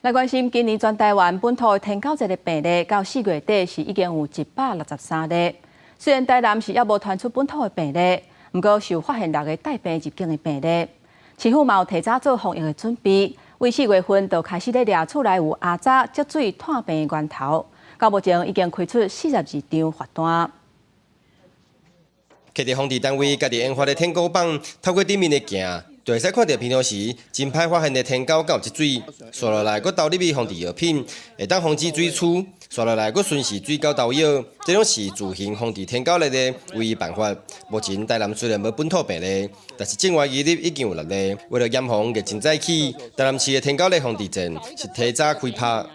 來關心今年全台灣本土天狗熱的病例，到4月底是已經有163例。雖然台南市猶無傳出本土的病例，毋過是有發現六个帶病入境的病例。市府嘛有提早做防疫的準備，為4月份就開始咧掠厝內有阿渣積水湠病的源頭。到目前已經開出42張罰單。客佇防治單位家己研發的天狗棒，透過頂面的鏡，就會使看著平常時真歹發現的天狗敢有積水，紲落來閣投入去防治藥品，會當防止水蛆，紲落來閣巡視水溝投藥，這攏是自行防治天狗熱的唯一辦法。目前台南雖然無本土病例，但是境外移入已經有六例。為了嚴防疫情再起，台南市的天狗熱防治戰是提早開拍。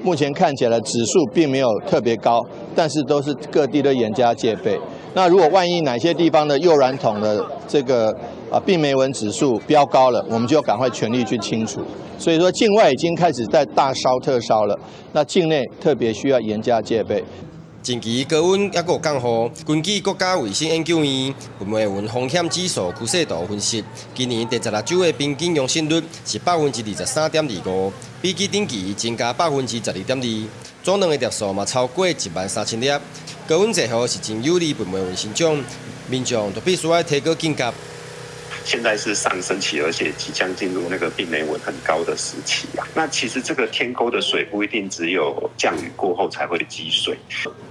目前看起來指數並沒有特別高，但是都是各地都嚴加戒備。那如果萬一哪些地方的誘卵桶的這個病媒蚊指數飆高了，我們就要趕快全力去清除。所以說境外已經開始在大燒特燒了，那境內特別需要嚴加戒備。近期高溫猶閣有降雨，根據國家衛生研究院病媒蚊風險指數趨勢圖分析，今年第十六週的平均陽性率是23.25%，比起頂期增加12.2%，總卵的粒數嘛超過1萬3千粒。高溫濟雨是真有利病媒蚊生長，民眾就必須愛提高警覺。現在是上升期，而且即將進入那個病媒蚊很高的時期啊。那其實這個天溝的水不一定只有降雨過後才會積水，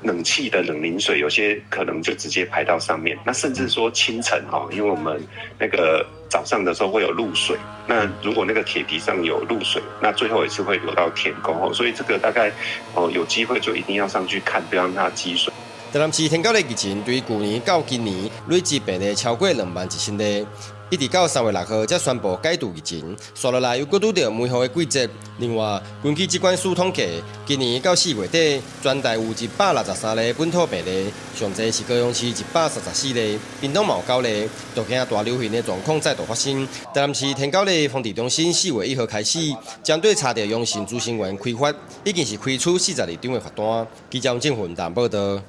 冷氣的冷凝水有些可能就直接排到上面。那甚至說清晨哈，因為我們那個早上的時候會有露水，那如果那個鐵皮上有露水，那最後也是會流到天溝。所以這個大概哦有機會就一定要上去看，不要讓它積水。台南市天狗熱疫情對舊年到今年累計病例超過2萬1千例，一直到3月6號才宣布解除疫情，紲落來又閣拄著梅雨的季節。另外，根據疾管署統計，今年到4月底，全台有163例本土病例，上濟是高雄市134例，屏東嘛有九例，都驚大流行的狀況再度發生。台南市天狗熱防治中心4月1號開始，針對查著陽性諮詢員開罰，已經是開出42張的罰單。記者王正雲台報導。